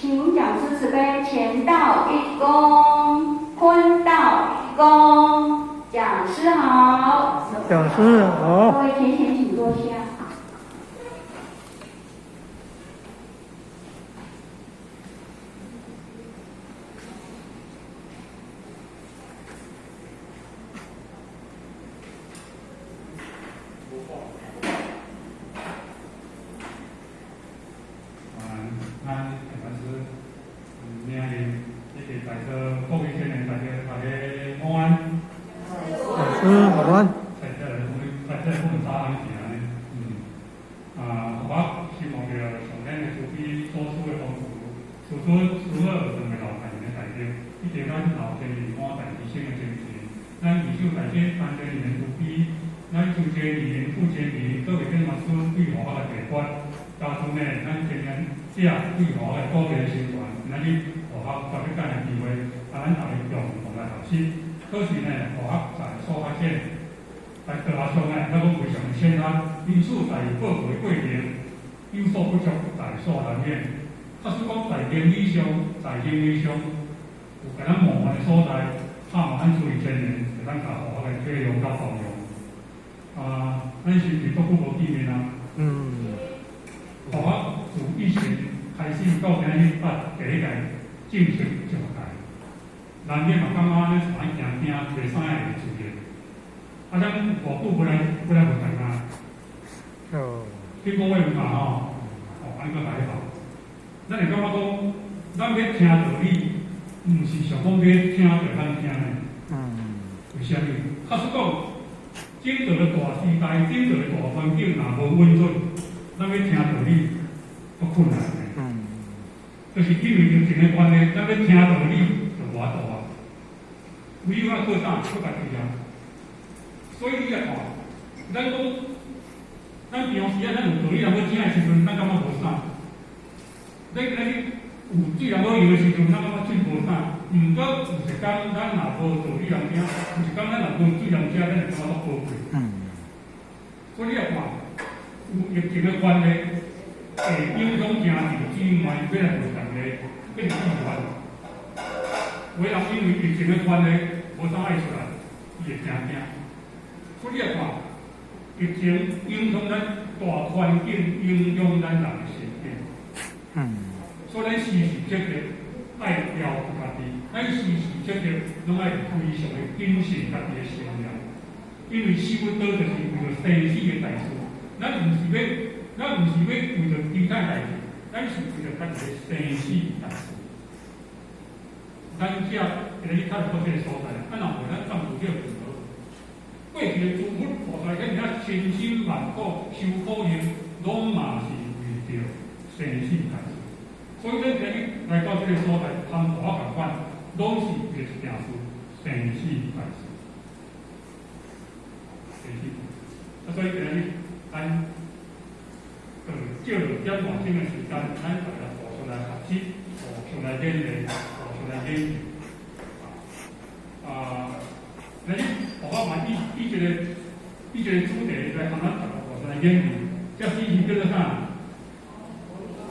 請講師慈悲前到一躬，坤道一躬。講師好。講師好。各位前賢請坐下。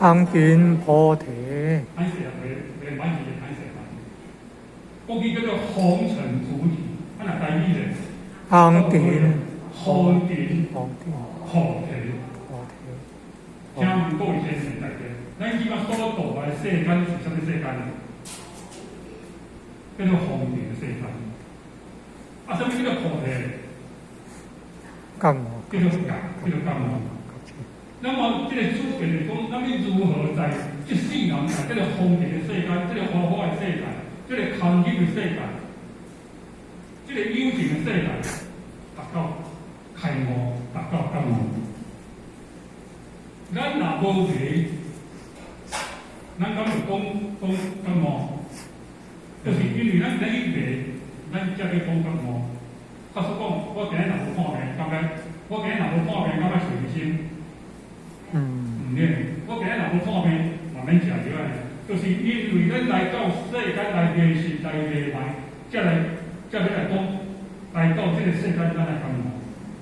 紅塵菩提。紅塵。紅塵菩提。菩提。聽聞各位先生大家，咱這擺所度的世間是啥物世間？叫做紅塵的世間。啊，啥物叫做菩提？覺悟。叫做覺，叫做覺悟。那麼這個主題就是講，咱欲如何在這世人，在這個紅塵的世間，這個花花的世界，這個空虛的世界，這個有情的世界，達到開悟，達到覺悟。咱若無迷，咱敢會講講覺悟？就是因為咱咧去迷，咱才去講覺悟。假使講，我今日若無看病，敢欲？我今日若無看病，敢欲揣醫生？毋免。我今日若無看病，嘛免食藥啊。就是因為咱來到世間來迷信、來迷茫，才來才欲來講，來到這個世間，咱來覺悟。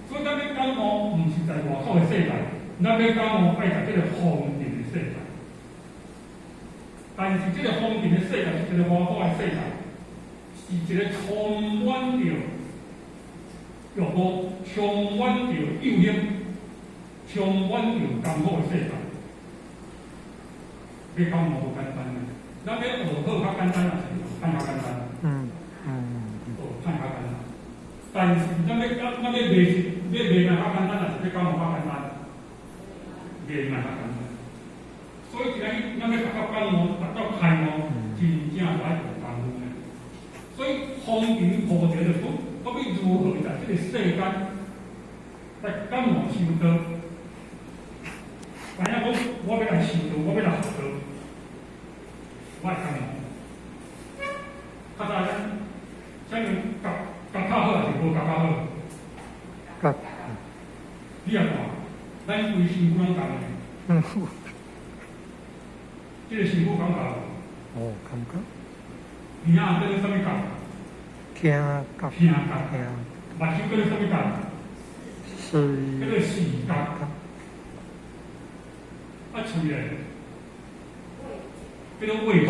所以咱欲覺悟，毋是在外口的世界，咱欲覺悟，愛在這個紅塵的世界。但是這個風塵的世界是一個偌好的世界，是一個充滿著欲望、充滿著誘惑、充滿著艱苦的世界。欲感悟無簡單的，咱欲學好較簡單，抑是學歹較簡單？學歹較簡單。但是咱欲迷失，欲迷茫較簡單，抑是欲感悟較簡單？迷茫較簡單。所以今日咱欲達到感悟，達到開悟，真正就愛下功夫呢。所以風塵菩提就講，我欲如何在這個世間來感悟修道？知影講，我欲來修道，我欲來學道，我會感悟。較早咱啥物覺覺較好，抑是無覺較好？覺。你也看，咱規身軀攏仝的。這個身軀感覺無？哦，感覺。耳仔叫做啥物覺？聽覺。聽覺。目睭叫做啥物覺？視。叫做視覺。啊，喙咧，叫做味覺。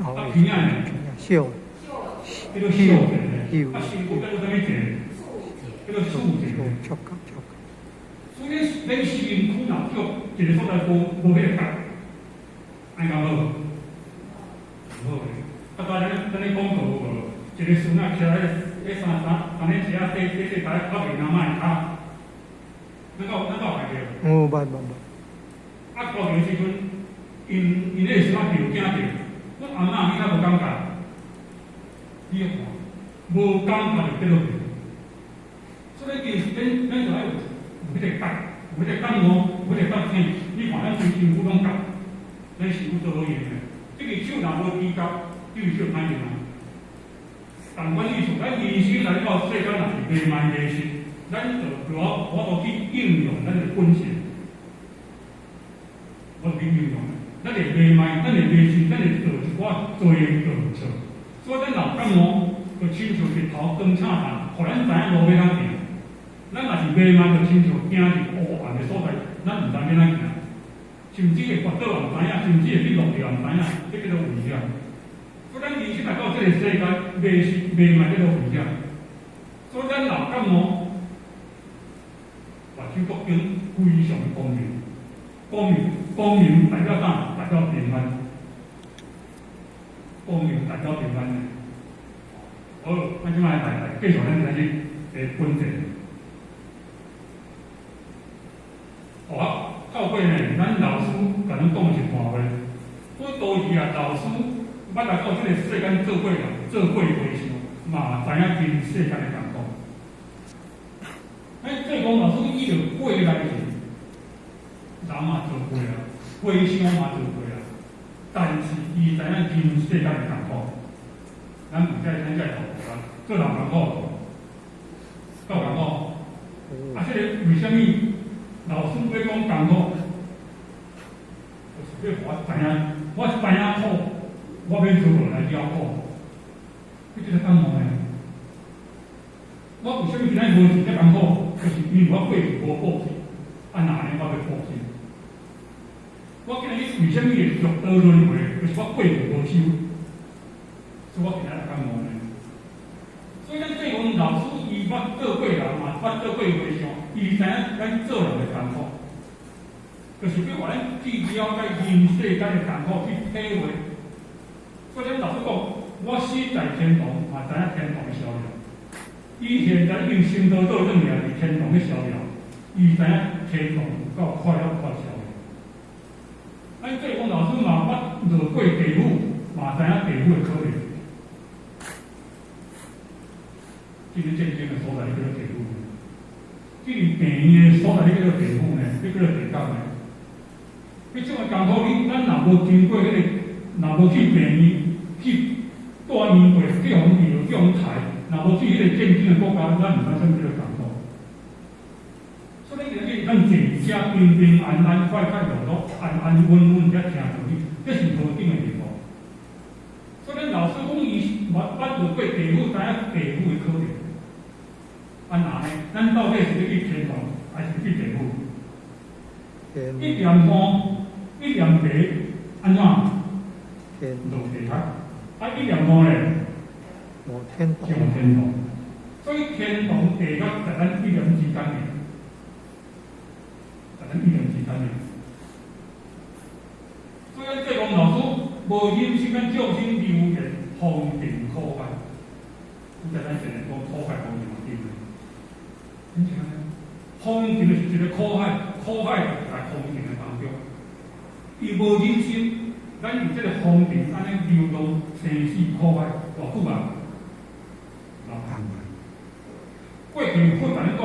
啊，鼻仔咧，嗅。叫做嗅覺。啊，身軀叫做啥物覺？叫做觸覺。觸覺，觸覺。所以咱身軀若叫一個所在無彼個覺，按呢敢好？無好咧。啊，咱咧講過有無？一個孫仔徛咧，彼三年前仔細細細台拍袂阿嬤的跤，咱敢有看過？有，捌捌捌。啊，大的時陣，𪜶彼個孫仔就驚著，阮阿嬤你敢無感覺？你看，無感覺就跌落去。所以其實咱就愛有彼個覺，有彼個感悟，有彼個覺醒。你看咱規身軀攏覺，咱身軀做好用的。這个手若無知覺，這个手歹用啊。同款意思，咱人生來到世間若是迷茫迷失，咱就無法度去應用咱的本性，無去應用，咱會迷茫，咱會迷失，咱會做一寡罪過錯。所以咱若感悟，就親像日頭光燦燦，予咱知影路欲按怎行。咱若是迷茫，就親像行佇烏暗的所在，咱毋知欲按怎行，甚至會跌倒也毋知影，甚至會去落著也毋知影，這叫做危險。所以咱人生來到這個世間，迷失迷茫叫做危險。所以咱若感悟，目睭國頂非常的光明，光明光明代表啥？代表平安。光明代表平安。好，咱這擺來繼續咱今日的本題。好，透過呢，咱老師共咱講一段話。我多時啊，老師捌來到這個世間做過人，做過和尚，嘛知影人世間的艱苦。哎，濟公老師伊著過來時，人嘛做過啊，和尚嘛做過啊，但是伊知影人世間的艱苦。咱毋使咱才會學啊，做人艱苦，夠艱苦。啊，這個為啥物老師欲講艱苦？就是欲予我知影，我知影苦，我欲如何來了苦？你這個感悟呢？我為啥物今仔日無錢遮艱苦？就是因為我過去無布施，啊，若按呢我欲布施。我今仔日為啥物會六道輪迴？就是我過去無修，所以我今仔日感悟呢。所以咱濟公老師伊捌做過人嘛，捌做過和尚，伊知影咱做人的艱苦，就是欲予咱去了解人世間的艱苦，去體會。所以咱老師講，我死在天堂，嘛知影天堂的逍遙。伊現在已經升道做轉來，佇天堂咧逍遙，伊知影天堂有夠快樂，有夠逍遙。咱濟公老師嘛捌落過地府，嘛知影地府的可憐。這個戰爭的所在，叫做地府；這個病院的所在，叫做地府呢，這叫做地獄呢。彼種的艱苦，你咱若無經過彼個，若無去病院去住院過，去予人治，去予人刣，若無去彼個戰爭的國家，咱毋知啥物叫做艱苦。所以咱今日咱坐遮平平安安、快快樂樂、安安穩穩遮聽道理，這是何等的幸福！所以咱老師講，伊捌落過地府，知影地府的可憐。啊，若呢？咱到底是欲去天堂，還是去地府？一念悟，一念迷，按怎？天落地獄。啊，一念悟咧，悟天上天堂。所以天堂地獄在咱一念之間的，在咱一念之間的。所以咱濟公老師無忍心咱眾生流言風塵苦海，你在咱前面講苦海無量對毋？你聽下，風塵就是一個苦海，苦海就在風塵的當中。伊無忍心，咱佇這個風塵按呢流浪生死苦海，偌久啊？老啊，過去佛共咱講，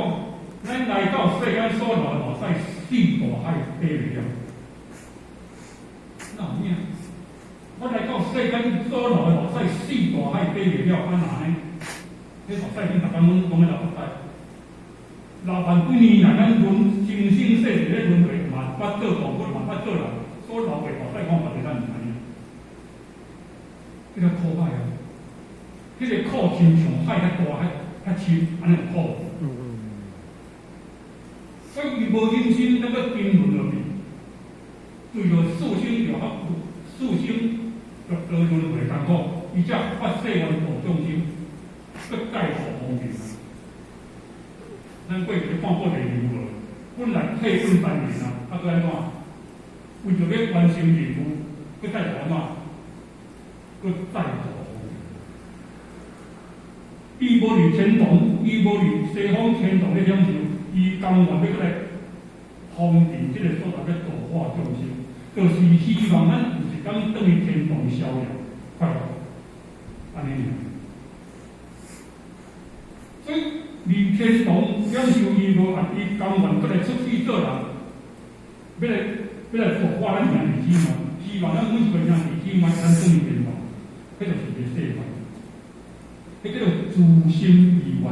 咱來到世間所流的目屎四大海底袂了。哪有影？我來到世間所流的目屎四大海底袂了，啊哪呢？彼目屎恁逐工攏講咧流目屎，六萬幾年來，咱輪生生世世咧輪迴，嘛捌做動物，嘛捌做人，所流的目屎，看嘛是咱毋知影。彼個苦海啊，彼個苦親像海較大、較深，按呢有苦。所以伊無忍心，咱閣沉淪落去，對著四生六四生六道輪迴艱苦，伊才發誓願度眾生，閣再度風塵。咱過去咧看過地獄無？本來退隱山林啊，啊，閣按怎？為著欲完成任務，閣再度按怎？閣再度風塵。伊無佇天堂，伊無佇西方天堂咧享受，伊甘願欲閣來風塵這個所在欲度化眾生，就是希望咱有一工轉去天堂逍遙快樂，按呢爾。所以離天堂享受伊無愛，伊甘願閣來出世做人，欲來度化咱兄弟姊妹，希望咱每一個兄弟姊妹咱轉去天堂，彼就是伊的誓願。彼叫做慈心意願，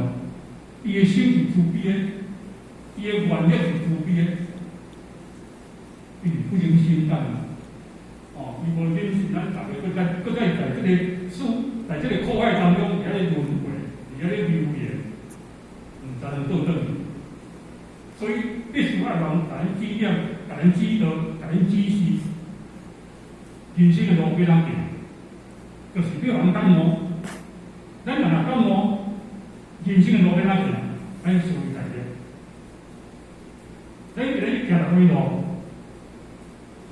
伊的心是慈悲的，伊的願力是慈悲的，伊是不忍心咱哦，伊無忍心咱逐个閣再閣再在這個世，在這個苦海當中佇遐咧輪迴，佇遐咧流連，毋知能倒轉去。所以必須愛人共咱指點、共咱指導、共咱指示，人生的路欲按怎行，就是欲予人感悟。咱若感悟，人生的路欲按怎行，咱思維大著。咱今日行著啥物路？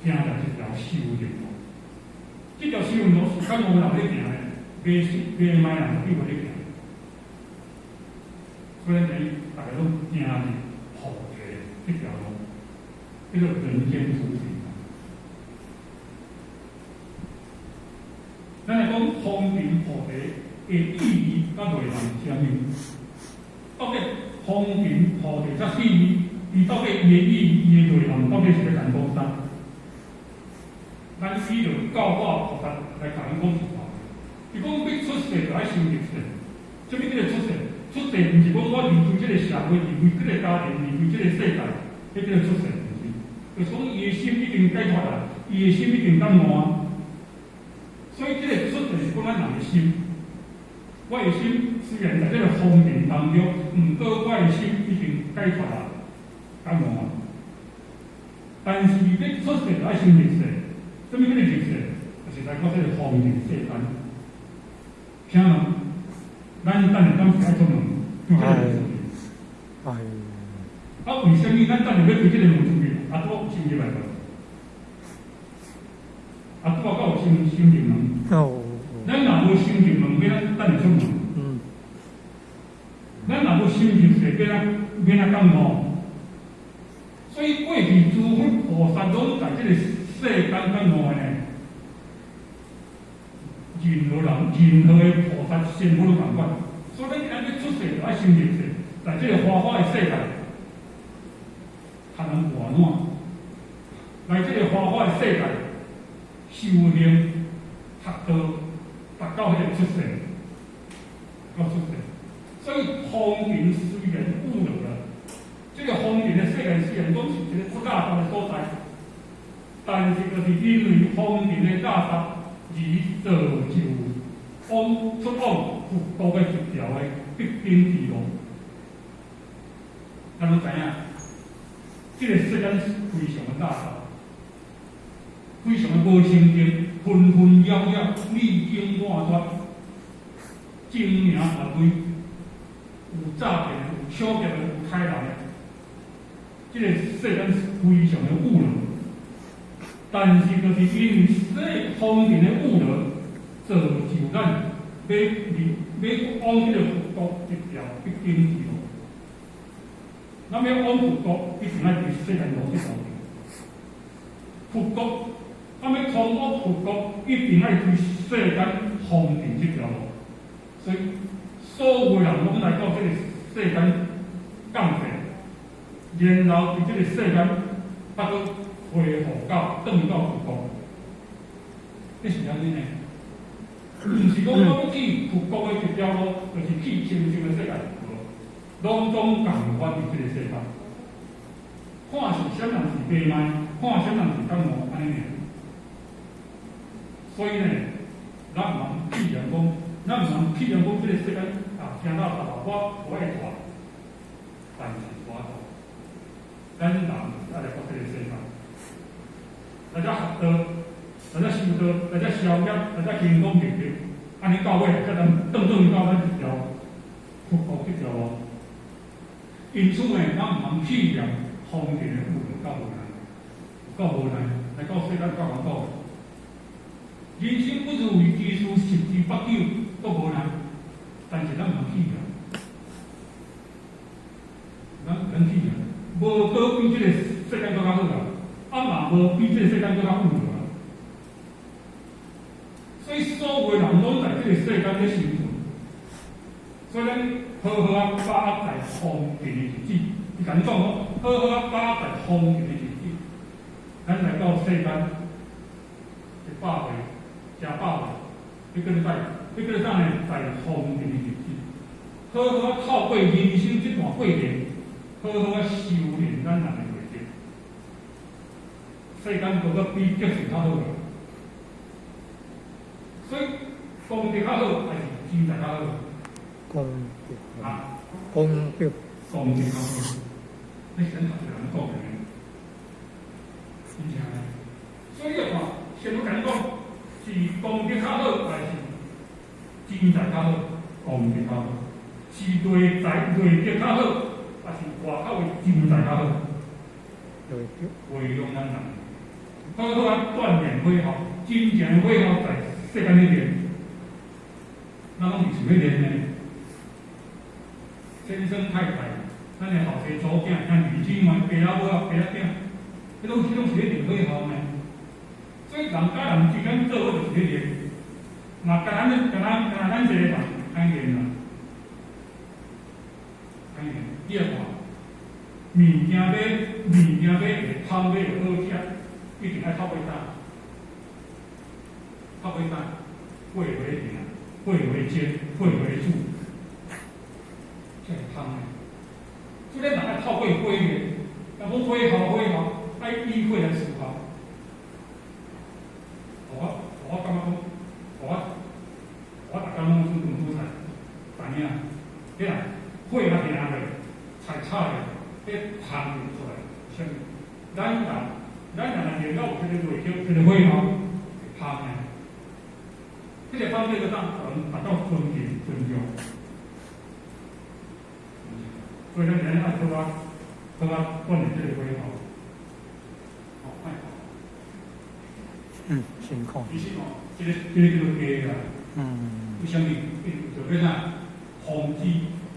行著一條修行路。這條修行路是感悟人咧行的，迷迷迷人就變無咧行。所以咱逐家攏行佇菩提這條路，叫做人間出世。咱來講風塵菩提的意義佮內涵是啥物？到底風塵菩提這四字，伊到底伊的意義、伊的內涵到底是欲共講啥？咱依著教化菩薩來共咱講一話。伊講欲出世就愛修入世，啥物叫做出世？出世毋是講我離開這個社會，離開這個家庭，離開這個世界，彼叫做出世，毋是。就是講伊的心已經解脫啦，伊的心已經覺悟啊。所以這個出世是講咱人的心。我的心雖然在這個風塵當中，毋過我的心已經解脫啦，覺悟啊。但是欲出世就愛先入世，啥物叫做入世？就是來到這個風塵世間。請問，咱等下敢是愛出門？對這個門出去？哎。啊，為啥物咱等下欲對這個門出去？啊，拄有先入來無？啊，拄仔閣有先入門？哦。咱若無先入門，欲按怎等下出門？咱若無先入世，欲按怎覺悟？所以過去諸佛菩薩攏在這個世間覺悟的呢。任何人、任何的菩薩仙佛攏仝款。所以咱今日出世就愛先入世，在這個花花的世界，較能活暖。來這個花花的世界修行學道，達到彼個出世，到出世。所以風塵雖然有落啦，這個風塵的世界雖然講是一個出垃圾的所在，但是就是因為風塵的垃圾而造就往出往佛國的一條的必經之路。咱攏知影，這個世間非常的垃圾，非常的無清淨。紛紛擾擾，歷經萬端，精明權威，有詐騙的，有搶劫的，有殺人的，這個世間非常的惡劣。但是，就是因為這風塵的惡劣，造就咱欲入欲往這個佛國這條必經之路。咱欲往佛國，一定愛佇世間路這條路。佛國，咱欲通往佛國，一定愛佇世間風塵這條路。所以，所有人攏來到這個世間降世，然後佇這個世間，才閣恢復到轉到佛國。這是按呢呢？毋是講我欲去佛國的一條路，就是去清淨的世界，無，攏總仝款佇這個世間。看是啥人是白麥，看啥人是感冒，按呢爾。所以呢，咱毋通屁言講，咱毋通屁言講，這個世間啊，聽到頭我無愛活，但是無法度，咱人愛來到這個世間，來遮學道，來遮修道，來遮消業，來遮勤功練德，按呢到尾，才能轉轉到咱這條佛國這條路。因此呢，咱毋通棄念風塵的惡劣夠無奈，夠無奈，來到世間夠艱苦。人生不如意之事十之八九都無奈，但是咱毋通棄念，咱棄念，無閣比這個世間閣較好啊，啊嘛無比這個世間閣較惡劣啊。所以所有人攏在這個世間咧生存，所以咱好好啊把握在風塵的日子，伊共你講講，好好啊把握在風塵的日子，咱來到世間100歲、100歲，彼叫做在，彼叫做啥呢？在風塵的日子，好好啊透過人生這段過程，好好啊修煉咱人的內德。世間無閣比德性較好啊，所以功德較好，還是錢財較好？功德。啊，功德。功德較好。你先頭一個人講的，真正的。所以你看，先要共你講，是功德較好，還是錢財較好？功德較好。是內財內德較好，還是外口的錢財較好？內德。為用咱人，好好啊鍛鍊火候，真正的火候在世間咧練，咱攏是想欲練呢。先生太太，咱的後生祖囝、兄弟姊妹、爸仔母仔、爸仔囝，彼攏是咧練火候呢。所以人佮人之間做伙就是咧練，若干咱干咱干咱一個人歹練啦，歹練。你來看，物件買會芳，買會好食，一定愛透過啥？透過啥？火予定，火予煎，火予煮，才會芳的。所以咱人愛透過火練，若講火候火候，愛以火來思考。我感覺講，我逐工攏煮飯煮菜，知影？彼啦，火較定落，菜炒落，彼芳就出來。啥物？咱人若練到有這個內德，這個火候，會芳的。這個芳叫做啥？人達到尊敬尊重。所以咱今日愛好啊，好啊，鍛鍊這個火候。好，愛。嗯，辛苦。其實哦，這個叫做假啦。為啥物？就欲啥？防止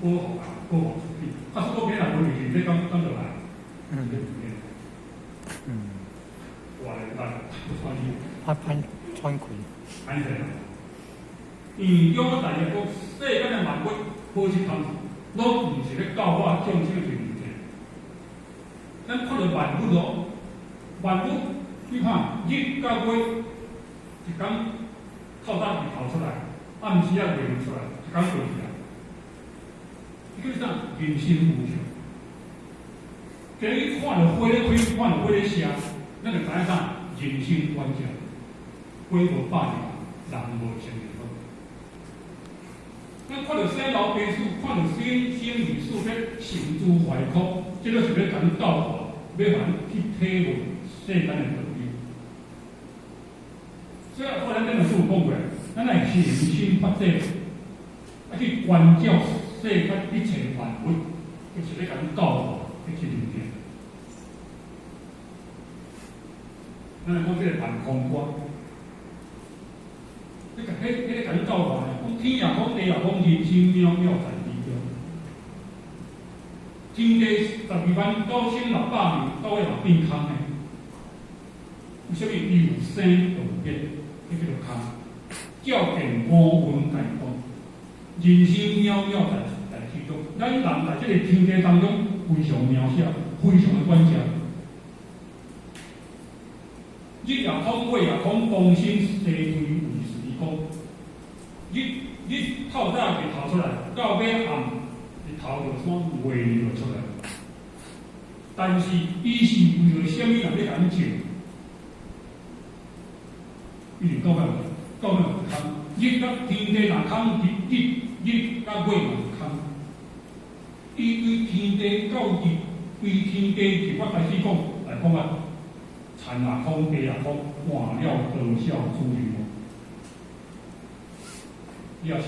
保護啊，保護自己。啊，所以講，若無利潤，你敢敢落來？哇，來，不喘氣。歹歹喘氣。安尼啦。因中大家講，世間的萬物好勢通，攏毋是咧教化眾生是問題。咱看著萬物哦，萬物，你看日佮月，一工透早日頭出來，暗時仔月出來，一工過去啊。這叫啥？人生無常。今日看著花咧開，看著花咧謝，咱就知影啥？人生短暫，花無百日，人無千日好。咱看著生老病死，看著生生死死，咧成住壞空，這個是欲共咱教化，欲予咱去體會世間的道理。所以我咱頂個師有講過，咱愛行深發展，啊去觀照世間一切萬物，就是咧共咱教化彼一物件。咱來講這個萬空觀，你共彼彼个共咱教化呢？講天也空，地也空，人生渺渺在其中。天地129,600年，到尾嘛變空的。為啥物有生就有變？彼叫做空。照見五蘊皆空，人生渺渺在其中。咱人在這個天地當中非常渺小，非常的關鍵。日也空，月也空，東升西退為時空。日日透早日頭出來，到尾暗日頭就煞袂就出來。但是伊是為著啥物人咧共咱照？伊是到尾是空。日甲天地若空，日日日甲月嘛是空。伊對天地到日，對天地日，我開始講來講啊。田也空，地也空，換了多少主人？你也想，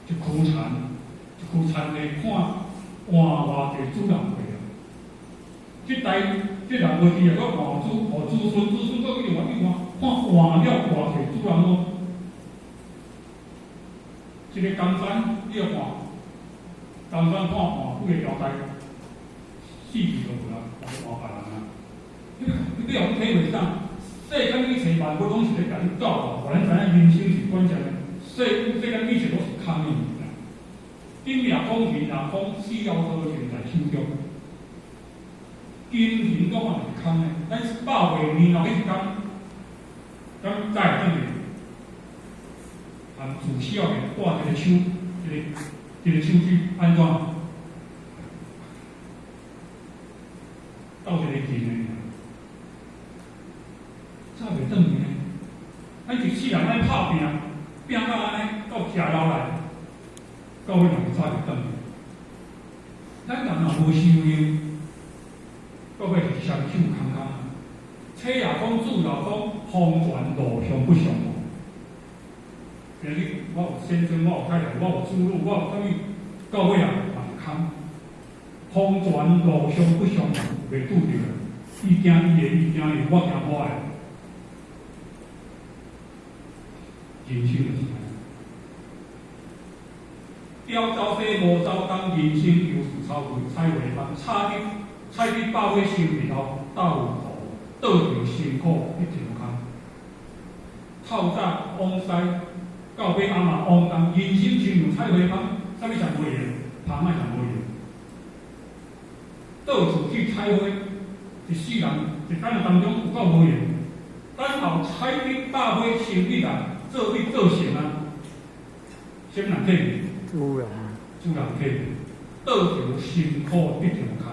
一枯田，一枯田地看換偌濟主人過啊？這代這人無佇啊，閣換子，換子孫，子孫閣一直換，一直換，看換了偌濟主人無？一個江山，你要看，江山看換幾个朝代，死去就無啦，換別人啊。你予體會啥？世間一切萬物攏是咧共你教化，予咱知影人生是關鍵的。世間一切攏是空的物件。金也空，銀也空，死後何錢在手中？金錢攏嘛是空的。咱百歲年老彼一工，咱再轉去，含自小的掛一个手，一个手指按怎？鬥一個錢的。走袂轉去呢？咱一世人按呢拍拚，拚到按呢，到食老來，到尾嘛是走袂轉去。咱人若無修行，到尾是雙手空空。車也空，主也空，黃泉路上不相忘。今日我有先生，我有太太，我有子女，我有啥物，到尾啊嘛是空。黃泉路上不相忘，袂拄著。伊行伊的，伊行伊的，我行我的。人生就是按呢，朝走西，暮走东，人生犹似草花，采花芳，采去百花生日头，斗苦倒著辛苦一条空。透早往西，到尾暗嘛往东，人生亲像采花芳，啥物上无用，芳仔上无用。到处去采花，一世人一工當中有夠無閒。等候采去百花生日啊！做去做成啊！啥物人替你？主人。主人替你，倒著辛苦一條空。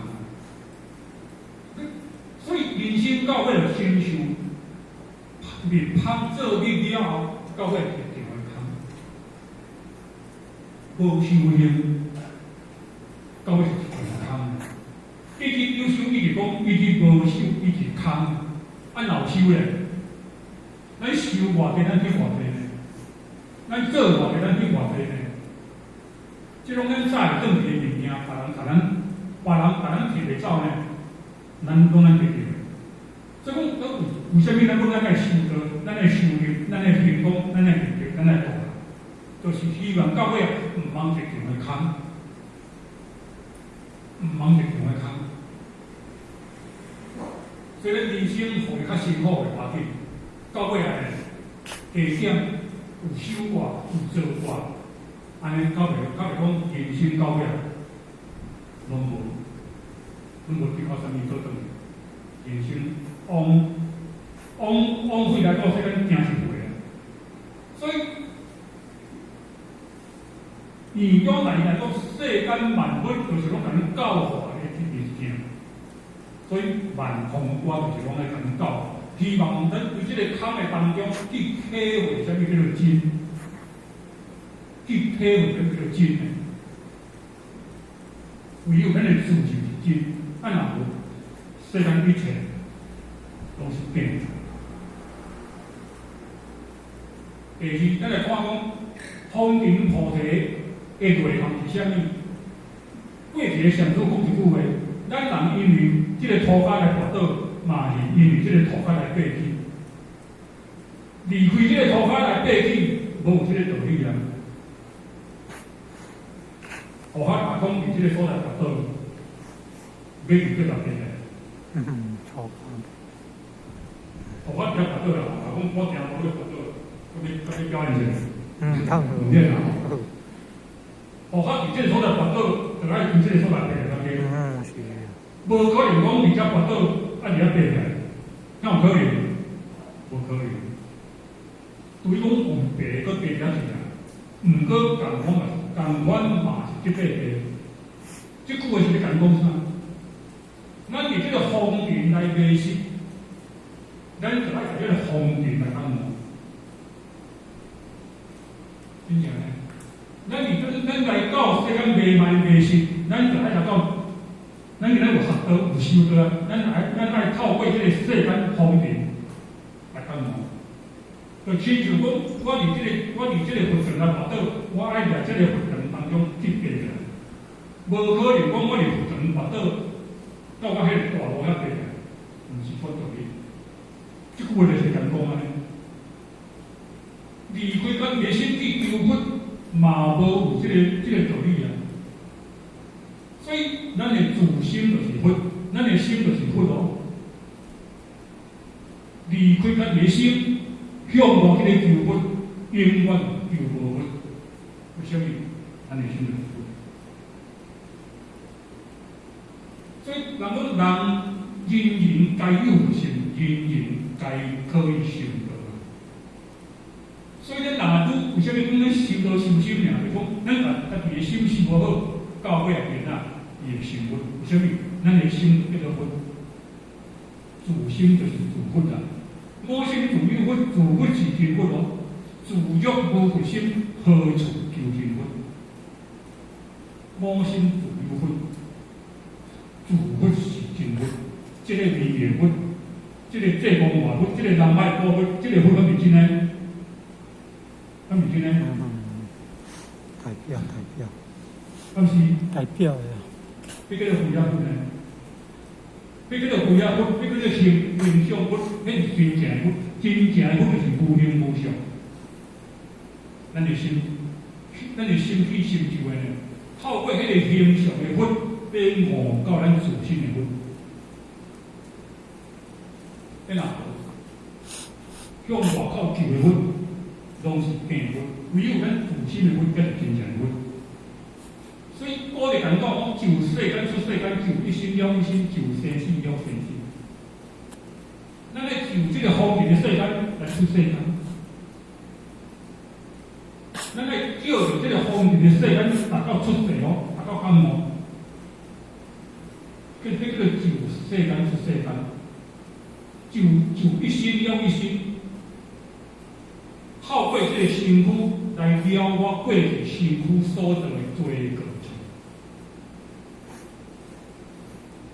所以人生到尾就親像蜜蜂做蜜了後，到尾一條空。無修行，到尾是一條空。一直有修，一直講，一直無修，一直空。啊，若有修咧？咱修偌濟，咱得偌濟呢？咱做偌濟，咱得偌濟呢？這攏咱早會轉去的物件，別人共咱，別人共咱提袂走呢？咱攏咱得著。所以講，為啥物咱講咱愛修道，咱愛修行，咱愛成功，咱愛得著，咱愛大，就是希望到尾啊，毋通一場的空，毋通一場的空。所以咱人生予伊較辛苦袂要緊。到尾啊，加減有修過，有做過，按呢較袂講人生到尾啊，攏無得到啥物做轉去。人生枉枉費來到世間，真是袂啊。所以，以講來講，世間萬物就是攏共咱教化的這物件。所以萬空觀就是攏來共咱教化。希望咱佇這个空的當中去體會啥物叫做真，去體會啥物叫做真的。唯有咱的自性是真，啊若無，世間一切攏是假。第二，咱來看講風塵菩提的內涵是啥物？過去的禪師講一句話：咱人因為這个塗跤來跋倒，嘛是因為這个塗跤來爬起。離開這个塗跤來爬起，無有這个道理啊！悟法若講佇這个所在跋倒，欲去幾若遍咧？錯。悟法佇遐跋倒啦，若講我定無去跋倒，閣欲表演者。嗯，較好。毋免啦。悟法佇這个所在跋倒，就愛佇這个所在爬來，對。嗯，是。無可能講佇遮跋倒，啊佇遐爬起來，敢有可能？無可能。對講有爬，閣爬遮去啊。毋過仝款嘛，仝款嘛是這塊地。這句話是咧共講啥？咱佇這個風塵來迷失，咱就愛佇這個風塵來覺悟。真正呢？咱佇這咱來到世間迷茫迷失，咱就愛來到，咱今仔有學道有修道，咱愛透過這個世間風塵來覺悟。就親像講，我佇這個佛堂來跋倒，我愛佇這個佛堂當中去爬起來，無可能講我佇佛堂跋倒，到我彼个大路遐爬起來，毋是這道理。這句話就是共講按呢。離開咱的心去求佛，嘛無有這個道理啊。所以，咱的自心就是佛，咱的心就是佛哦。離開咱的心，向外去咧求佛，永遠求無佛。為啥物？咱的心就是佛。所以，人講人人人皆有佛性，人人皆可以成道。所以，咱人啊，愈為啥物講咱修道修心爾？就講咱家家己的心修無好，到尾仔變啊，伊會成佛。為啥物？咱的心變做佛，自心就是自佛啊。我心自有佛，自佛是真佛哦。自若無佛心，何處求真佛？我心自有佛，自佛是真佛。這个微言佛，這个济公活佛，這个人歹古佛，這个佛敢是真的？敢是真的？嗯，代表代表。敢是？代表的。彼叫做肥仔佛呢？彼叫做肥仔佛，彼叫做形形象佛，彼是真正的佛，真正的佛就是無形無相。咱的心去成就的呢，透過彼个形象的佛，欲悟到咱自心的佛。你若向外口求的佛，攏是假佛，唯有咱自心的佛才是真正的佛。所以古咧共講，講就世間出世間，就一心了一心，就生死了生死。咱咧就這个風塵的世間來出世間，咱咧藉著這个風塵的世間達到出世哦，達到覺悟。叫做就世間出世間，就一心了一心，透過這个身軀來了我過去身軀所做的罪過錯。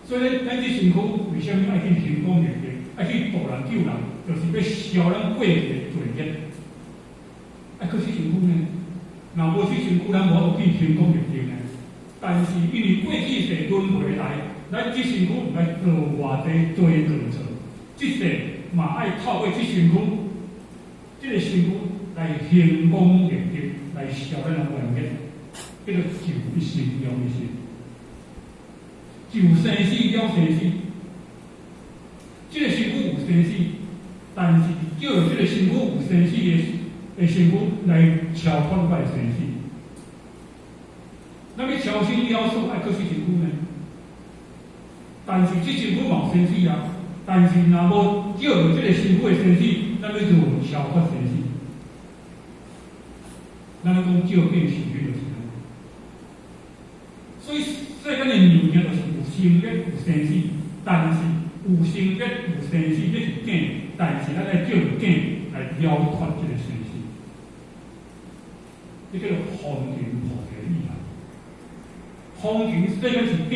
所以，咱這身軀為啥物愛去行廣利德，愛去度人救人，就是欲消咱過去的罪孽。愛去這身軀呢？若無這身軀，咱無法度去行廣利德呢。但是因為過去世輪迴來，咱這身軀毋知做偌濟罪過錯，這世嘛愛透過這身軀，這个身軀來行廣利德，來消咱的冤結，叫做就一心了一心。就生死了生死，這个身軀有生死，但是藉著這个身軀有生死的身軀來超脫我的生死。咱欲超生了死，愛閣死身軀呢？但是這身軀嘛有生死啊！但是若無藉著這个身軀的生死，咱欲如何超脫生死？咱咧講照見受孕就是按呢。所以世間的物件就是有生滅有生死，但是有生滅有生死，這是假。但是咱愛藉著假來了脫這个生死，這叫做風塵菩提意啊。風塵世間是假，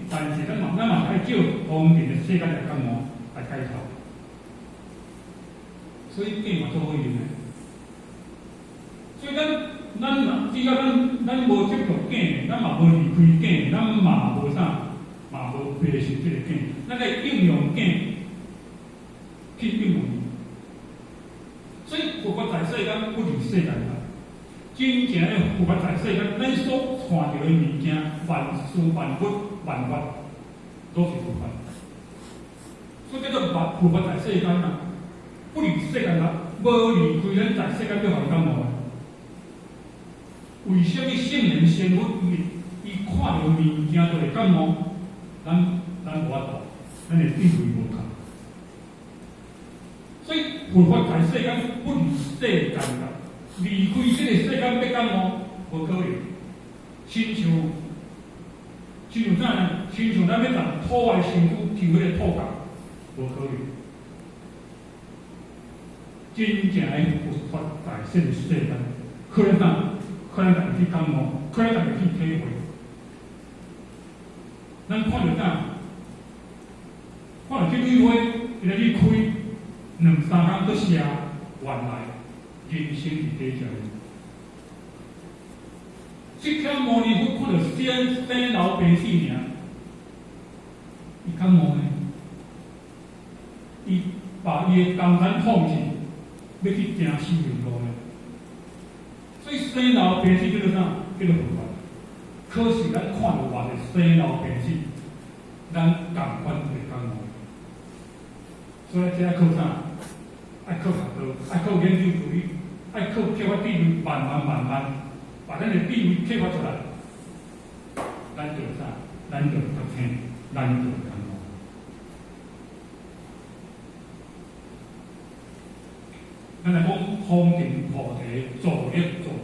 但是咱嘛是愛藉風塵的世間來覺悟，來解脫。所以假嘛足好用的。只要咱無執著假，咱嘛無離開假，咱嘛無啥，嘛無迷失這個假。咱來應用假去應用伊。所以佛法在世間不離世間啦。真正的佛法在世間，咱所看著的物件，萬事萬物萬法，攏是佛法。所以叫做佛法在世間啊，不離世間啦，無離開咱在世間欲予伊感悟。為啥物聖人仙佛伊看著物件就會感悟？咱無法度，咱的智慧無夠。所以佛法在世間不離世間啦，離開這個世間欲感悟，無可能。親像啥呢？親像咱欲從土的身軀抽彼個土角，無可能。真正的佛法在世的世間，可能啥？可能家己去感悟，可能家己去體會。咱看著啥？看著這蕊花，伊咧去開，兩三工閣謝，原來人生佇底遮爾。釋迦牟尼佛看著生老病死爾，伊感悟呢？伊把伊的江山放棄，欲去行生命路呢？所以生老病死叫做啥？叫做佛法。可是咱看著偌濟生老病死，咱仝款會感悟。所以這愛靠啥？愛靠學道，愛靠研究助理，愛靠啟發智慧，慢慢慢慢把咱的智慧啟發出來，咱就啥？咱就覺醒，咱就感悟。咱來講風塵菩提助力助緣，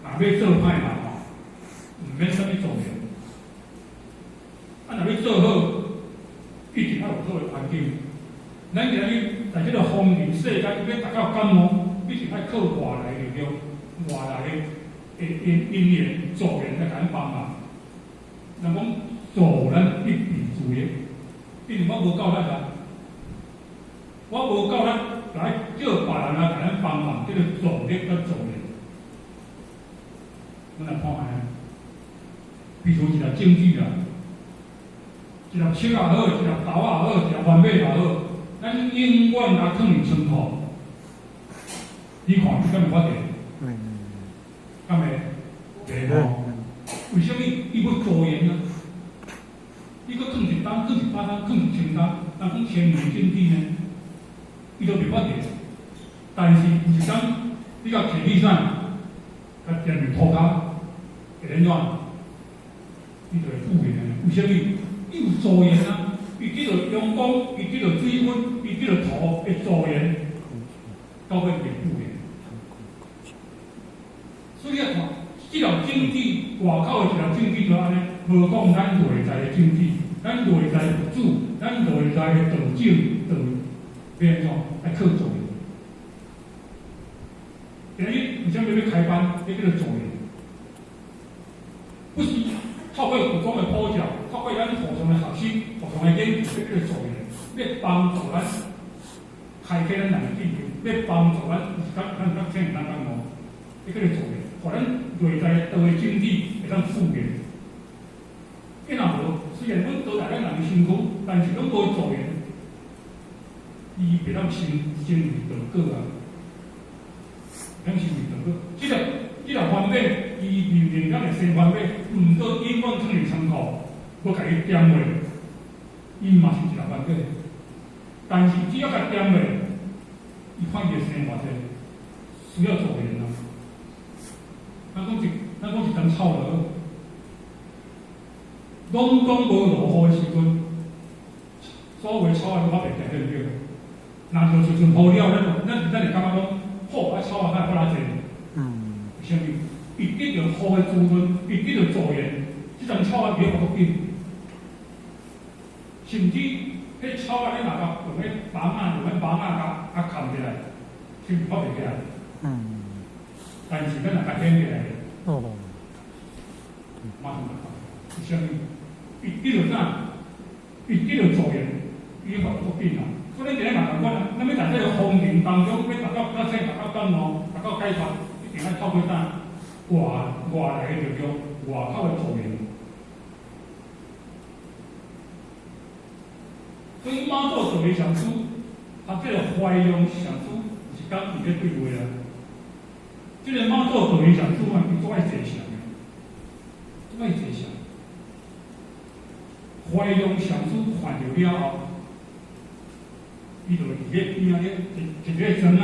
若欲做歹嘛吼，毋免啥物助緣。啊，若欲做好，一定愛有好的環境。咱今日在這個風塵世間，欲達到感悟，一定愛靠外來的力量、外來的因緣助緣來共咱幫忙。人講助咱一臂之力，因為我無夠力啊，我無夠力來叫別人來共咱幫忙，這個助力佮助緣。咱來看覓，比如一粒種子啦，一粒粟也好，一粒豆也好，一粒番麥也好，咱永遠共囥佇倉庫。你看，伊敢會發芽？敢會？袂吼。為啥物？伊欲助緣啊！伊閣囥一冬，囥100冬，囥1000冬，人講千年種子呢，伊都袂發芽。但是有一工，你共提起啥？共踮佇塗跤，會按怎？伊就會復原。為啥物？伊有助緣啊！伊得著陽光，伊得著水分，伊得著土的助緣，到尾會復原。所以你看，這粒種子，外口的一粒種子就按呢，無講咱內在的種子，咱內在的佛子，咱內在的道種，道欲按怎？愛靠助緣。今日為啥物欲開班？這叫做助緣，不是透過佛光的普照，透過咱和尚的學習、和尚的研究，這叫做助緣，欲幫助咱開啟咱人的智慧，欲幫助咱有一工咱覺醒，咱感悟，這叫做助緣，予咱內在道的種子會當復原。伊若無，雖然阮倒在咱人的身軀，但是攏無助緣，伊袂當成為道果啊。咱成為道果，這粒番麥，伊明明敢會生番麥，毋過永遠囥佇倉庫，無共伊點落，伊嘛是一粒番麥。但是只要共點落，伊看伊會生偌濟，需要助緣啊。咱講一丛草就好，攏講無落雨的時陣，所有的草仔攏發袂起來，對毋對？若就一陣雨了，咱會感覺講，好，啊草仔敢會發遮濟？為啥物？伊得著雨的滋潤，伊得著助緣，這叢草仔會發足緊。甚至彼草仔你若共用彼網仔，用彼網仔共崁起來，是毋是發袂起來？但是咱若共掀起來，馬上就發。為啥物？伊得著啥？伊得著助緣，伊發足緊啊！所以咱今日嘛仝款啊，咱欲佇這個風塵當中，欲達到覺醒、達到感悟、達到解脫，一定愛透過啥？外來的力量，外口的作用。所以媽祖道理禪師，啊，這個懷讓禪師是講佇咧對話啊。這個媽祖道理禪師啊，伊足愛坐禪的，足愛坐禪。懷讓禪師看著了後，伊就佇咧邊仔咧，摕一個磚仔，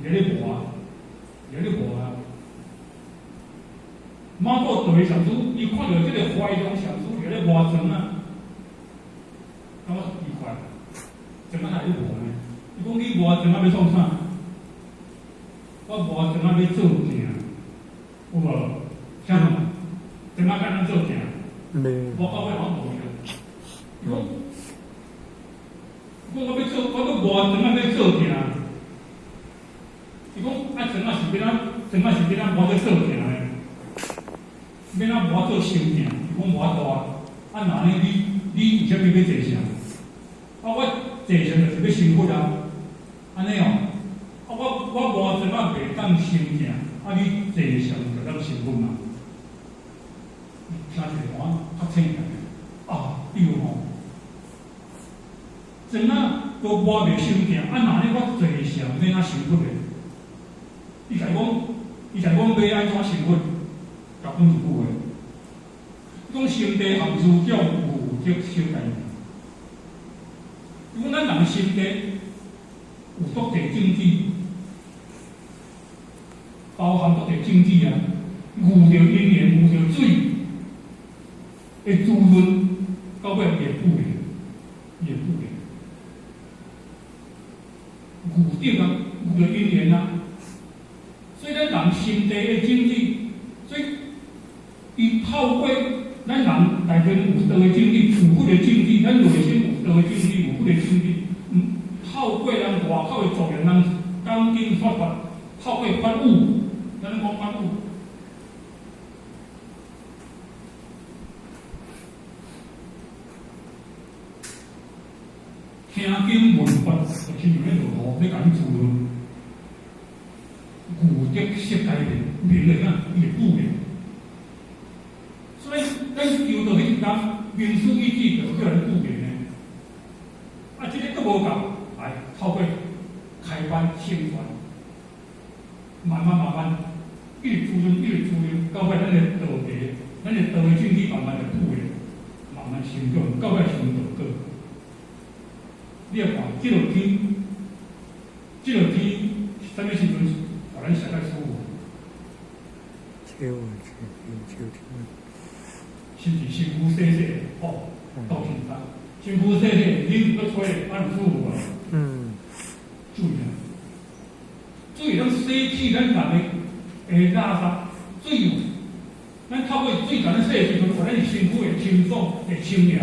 佇咧磨，佇咧磨啊。媽祖道理禪師，伊看著這個懷讓禪師佇咧磨磚仔，感覺奇怪，磚仔哪咧磨呢？伊講你磨磚仔欲創啥？我磨磚仔欲做鏡，有無？啥物？磚仔敢通做鏡？我到尾我無伊。伊講，伊講我欲做，我欲磨磚仔欲做鏡。伊講啊，磚仔是欲怎？磚仔是欲怎磨做做鏡的？欲怎磨做成鏡？伊講無法度啊！啊，若按呢你為啥物欲坐禪？啊，我坐禪就是欲成佛啊！按呢哦，啊我磨磚仔袂當成鏡，啊你坐禪就當成佛嘛？聽一下我較清楚。啊，對吼，磚仔都磨袂成鏡，啊若按呢我坐禪欲怎成佛咧？伊共講，伊共講欲按怎成佛？共講一句話，講心地含諸種有得色界。伊講咱人心地有足濟種子，包含足濟種子啊，遇著因緣，遇著水，會滋潤，到尾會腐的，會腐的。遇著啊，遇著因緣啊，所以咱人心地的種子，所以伊透過咱人內面有道的種子，有佛的種子，咱內心有道的種子，有佛的種子，透過咱外口的作用，咱講經說法，透過法語，咱講法語，聽經聞法，就親像咧落雨，欲共你滋潤，遇得色界面，面會怎？伊會腐的。所以咱求道彼一工，明師一指就叫人腐面的。啊，這个閣無夠，來透過開班宣傳，慢慢慢慢，一直滋潤，一直滋潤，到尾咱的道地，咱的道的種子慢慢就腐的，慢慢成長，到尾成道果。你來看，這落天，這落天，啥物時陣，予咱食較舒服？秋秋秋天。是毋是身軀細細吼，夠輕鬆。身軀細細，冷閣吹，按舒服無？嗯。水啊，水攏洗去咱人的垃圾，水，咱透過水共咱洗的時陣，予咱的身軀會清爽、會清涼。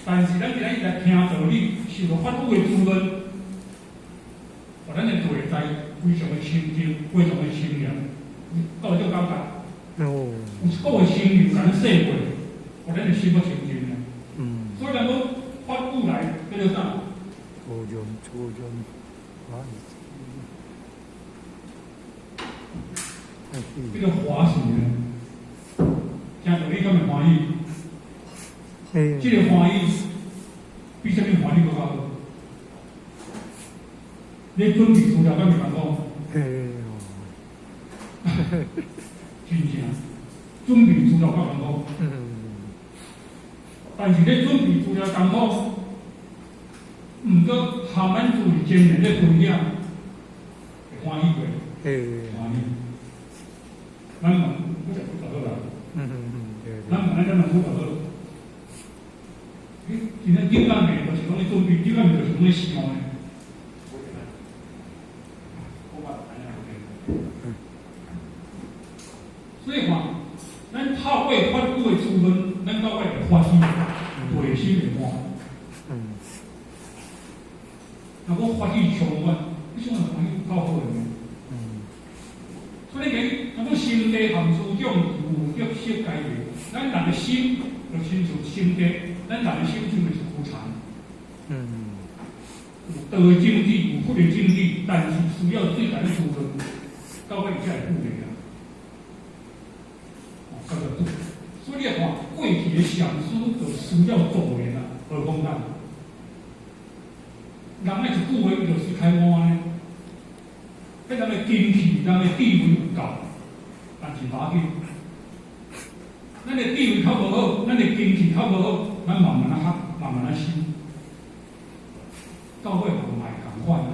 但是咱今仔日來聽道理，受著法語的滋潤，予咱的內在非常的清淨，非常的清涼，有這種感覺。哦。有一股的清流共咱洗過，予咱的心閣清淨的。嗯。所以人講法語來叫做啥？滋潤滋潤，叫做歡喜呢。聽道理敢會歡喜？這個歡喜比啥物歡喜閣較好？你準備資料敢會艱苦？真正準備資料較艱苦。但是咧準備資料艱苦，毋過含咱注意真言咧分享，會歡喜袂？歡喜。咱問，我食苦就好啦。咱問咱怎樣苦就好。欸，今仔頂暗暝就是攏咧準備，頂暗暝就是攏咧想的。所以看，咱透過法語的滋潤，咱到尾會歡喜，內心會歡。若講歡喜充滿，你想歡喜有夠好的。所以講，若講心地含諸種有得色界面，咱人的心就親像心地，咱人的心像就是浮塵。有道的種子，有佛的種子，但是需要水共你滋潤，到尾才會富的啊。禪師就需要助緣啊，無講咱。人愛一句話，伊就隨開悟按呢。彼人的根器，人的智慧有夠，但是無要緊。咱的智慧較無好，咱的根器較無好，咱慢慢仔學，慢慢仔修。到尾嘛會仝款啊，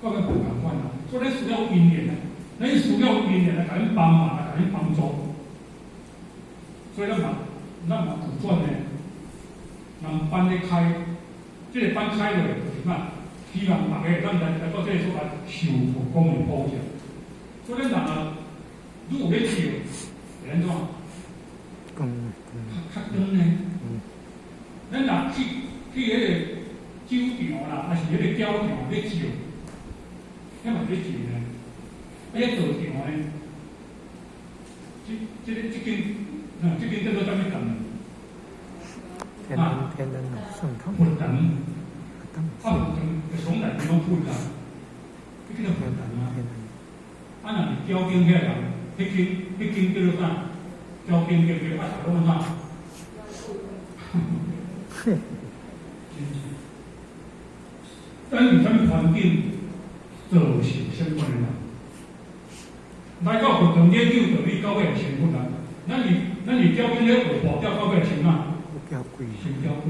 到尾嘛仝款啊。所以咱需要因緣啊，咱需要因緣來共恁幫忙，來共恁幫助。所以咱嘛苦轉呢，人班咧開，這個班開落就是啥？希望逐家咱來到這個所在受佛光的普照。所以咱人啊，愈有咧照，會按怎？光較光呢。咱若去彼個酒場啦，抑是彼個醮場咧照，遐嘛咧照呢？啊，彼道場呢？這間，啊，這間叫做啥物堂？天燈天燈聖堂。佛堂。啊，佛堂上內面攏佛啊，彼叫做佛堂啊。啊，若是醮經遐人，彼間叫做啥？醮經叫做啊，攏啥？真是。咱伫啥物環境造成啥物款的人？來到佛堂研究道理，到尾會成佛啊！咱是醮經咧學跋筊，到尾會成啥？成鬼。成枵鬼。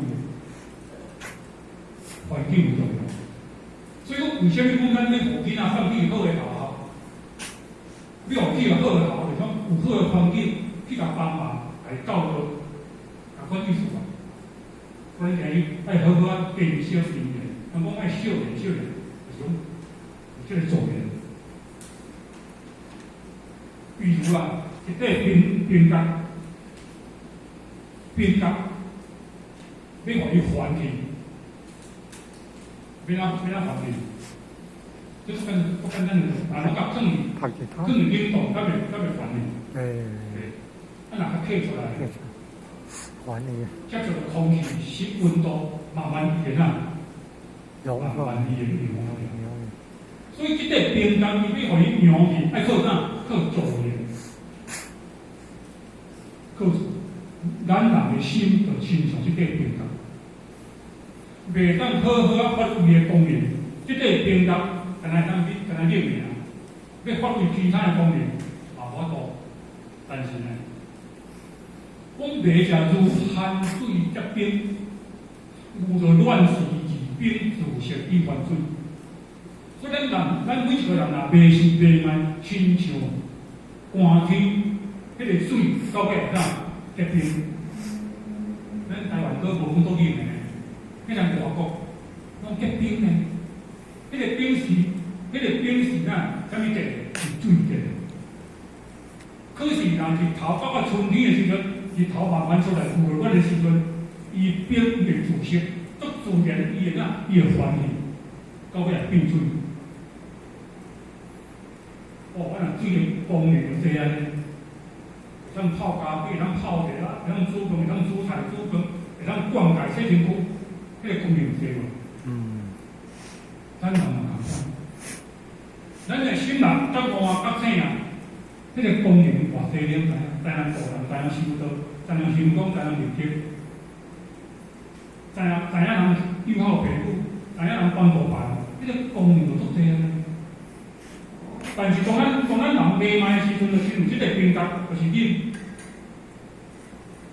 環境有重要。所以講，為啥物講咱欲予囡仔放去好的學校？欲予去好的學校，就是講有好的環境去共幫忙，來教導，仝款意思啊。所以今日愛好好仔珍惜因緣，人講愛惜緣惜緣，就是講有這個助緣。比如啊，一塊冰冰角，冰角，欲予伊還去，欲按怎還去？這足簡單的，啊，攏共囥伫囥伫冷凍，才袂還去。啊，若較揢出來，還去。接觸空氣濕溫度，慢慢伊會哪？慢慢伊會溶去。所以這塊冰糖伊欲予伊溶去，愛靠啥？靠助緣。靠咱人的心，就親像這塊冰糖，袂當好好仔發揮的功能。這塊冰糖，敢若當去，敢若冷爾，欲發揮其他的功能，嘛無法度。但是呢，講袂食如寒水結冰，有著亂時而冰自食以還水。所以咱人，咱每一個人若袂時袂慢，親像寒天，彼個水到尾會啥結冰。咱台灣閣無講倒去呢，彼人外國攏結冰呢。彼個冰是啥？啥物結的？是水結的。可是人日頭到到春天的時陣，日頭慢慢出來，有落雨的時陣，伊冰會自食，足自然伊會哪？伊會還去，到尾會變水。哦，啊若水的功能就濟按呢，會當泡咖啡，會當泡茶啦，會當煮飯，會當煮菜、煮飯，會當灌溉、洗身軀，彼個功能有濟無？咱人嘛仝款，咱的心若覺悟啊、覺醒啊，彼個功能偌濟，恁知影？知影度人，知影修道，知影行功，知影立德，知影人友好朋友，知影人幫助別人，彼個功能就足濟啊。但是當咱人迷茫的時陣，就親像這個冰角，就是冷，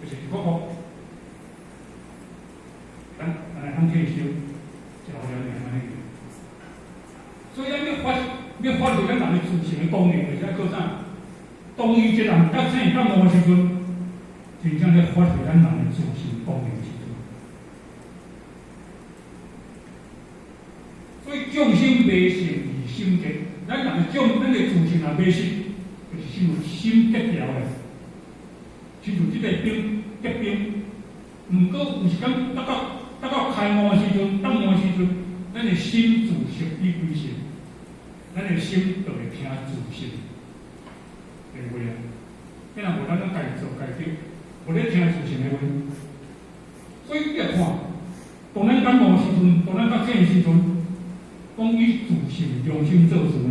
就是一個個，咱咱來通退休，一後了爾按呢。所以咱欲發揮咱人的自性的功能，就是愛靠啥？當伊一人覺醒覺悟的時陣，真正咧發揮咱人的自性功能的時陣。所以眾生迷性而心結，咱的自性若迷失，就是親像心結牢的，親像這個冰結冰。毋過有時間達到開悟的時陣，覺悟的時陣，咱的心自識以歸性，咱的心就會聽自性的話啊。彼若無咱攏家己做家己，無咧聽自性的話。所以你來看，當咱覺悟的時陣，當咱覺醒的時陣，攏以自性良心做事呢，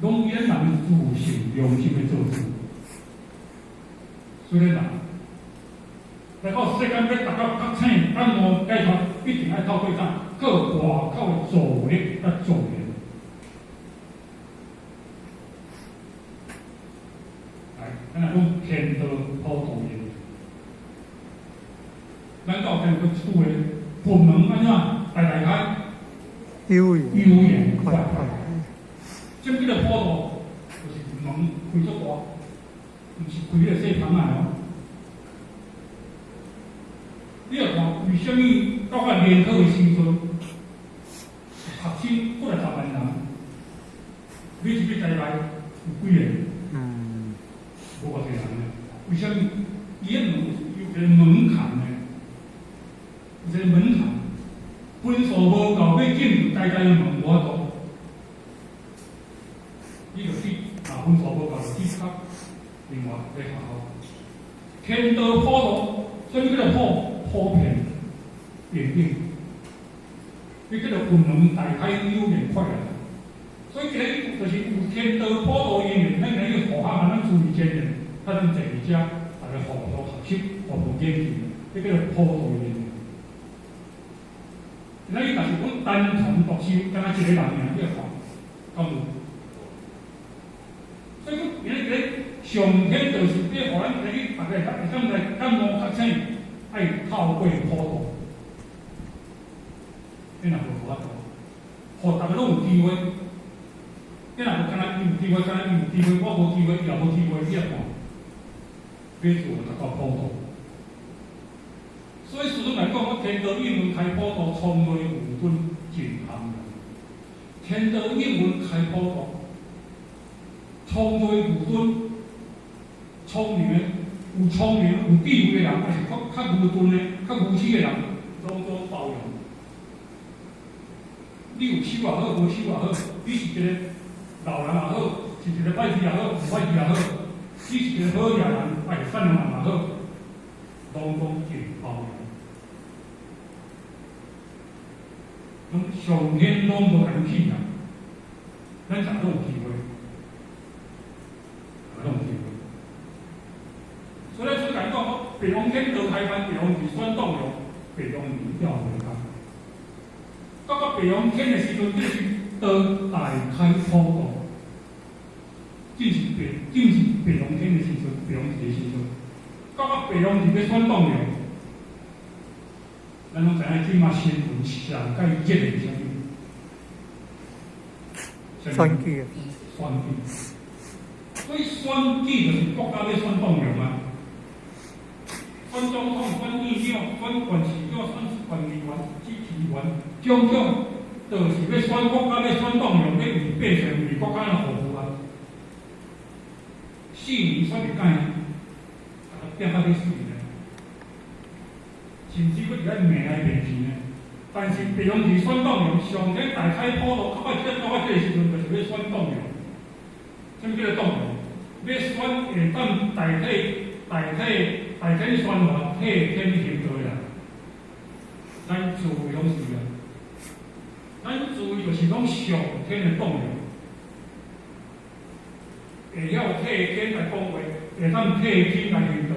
攏以咱人自性良心來做事。雖然人來到世間欲達到覺醒、覺悟、解脫，一定愛透過啥？靠外口的助力佮助緣。來，咱來講天道普度緣。咱到天閣厝的佛門按怎大大開？有緣有緣快快。啥物叫做普度？就是門開足大，毋是開彼個細窗仔哦。你若看為啥物到較聯考的時陣，學生過來10萬人，每一個台內有幾個？無偌濟人呢？為啥物？伊個門有一個門檻呢？有一個門檻，分數無夠，欲進入台大的門無法度。你就去，若分數無夠，就去較另外個學校。天道普度，啥物叫做普？普遍平等，彼叫做佛門大開有緣快樂。所以今日就是有天道普度因緣，咱今日互相慢慢注意前緣，較咱坐佇遮，大家互相學習，互相研究，彼叫做普度因緣。今日若是講單傳獨修，敢若一個人爾，你來看，敢有？所以講，今日上天就是欲予咱今日大家會當來覺悟覺醒，愛透過普度，你若無法度，予逐个攏有機會。你若無敢若伊有機會，敢若伊有機會，我無機會，伊也無機會，你來看，欲做達到普度。所以師尊來講，我天道應門開普度，聰銳愚鈍盡含容。天道應門開普度，聰銳愚鈍，聰明的、有聰明、有智慧的人，抑是較較愚鈍的、較愚癡的人，攏總包容。你有手也好，無手也好，你是一個老人也好，是一個歹勢也好，毋歹勢也好，你是一個好野人，抑是善良人也好，攏總盡包容。攏上天攏無共你氣啊，咱逐個攏有機會，逐個攏有機會。所以咱出來講，白龍天道開班，白龍是選棟梁，白龍年調回家。到到白龍天的時陣，就是道大開普度，正是白龍天的時陣，白龍日的時陣。到到白龍日欲選棟梁，咱攏知影這馬新聞上蓋熱的是啥物？選舉。選舉。所以選舉就是國家欲選棟梁啊。選總統、選議長、選縣市長、選縣議員、市議員，種種，就是欲選國家，欲選棟梁，欲為百姓、為國家來服務啊。4年選一擺，啊，變到欲死呢，甚至閣佇遐罵來罵去呢。但是白龍日選棟梁，上天大開普度，到這個時陣，就是欲選棟梁。啥物叫做棟梁？欲選會當代替宣傳替天行道的人。咱諸位攏是啊，咱諸位就是講上天的棟梁，會曉替天來講話，會當替天來行道。